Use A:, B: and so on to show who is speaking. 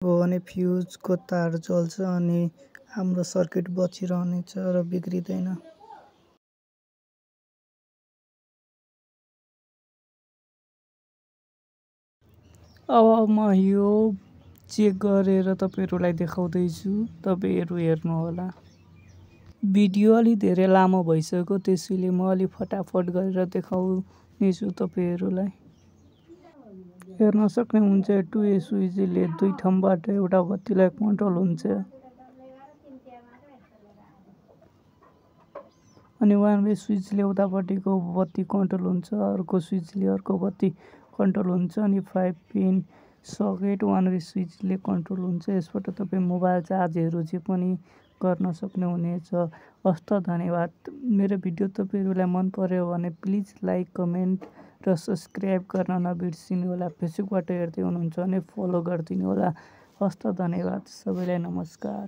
A: हो भने फ्युजको तार जल्छ अनि हाम्रो सर्किट बचिरहनेछ र बिग्रिँदैन। अब म यो चेक गरेर तपाईहरुलाई देखाउँदैछु, तपाईहरु हेर्नुहोला। भिडियो अलि धेरै लामो भइसक्यो, त्यसैले म अलि फटाफट गरेर देखाउनेछु तपाईहरुलाई। हेर्न सक्नुहुन्छ 2A स्विचले दुई ठाउँबाट एउटा बत्तीलाई कन्ट्रोल हुन्छ अनि 1B स्विचले उतापट्टिको बत्ती कन्ट्रोल हुन्छ, अर्को स्विचले अर्को बत्ती कन्ट्रोल हुन्छ अनि 5 पिन सकेट 1B स्विचले कन्ट्रोल हुन्छ। यसबाट तपाई मोबाइल चार्जहरू जे पनि गर्न सक्नुहुनेछ। हस्त धन्यवाद। मेरो भिडियो तपाईहरुलाई मन पर्यो भने प्लिज लाइक, कमेन्ट र सब्स्क्राइब गर्न नबिर्सिनुहोला। फेसबुकबाट हेर्दै हुनुहुन्छ भने फलो गरिदिनुहोला। हस्त धन्यवाद। सबैलाई नमस्कार।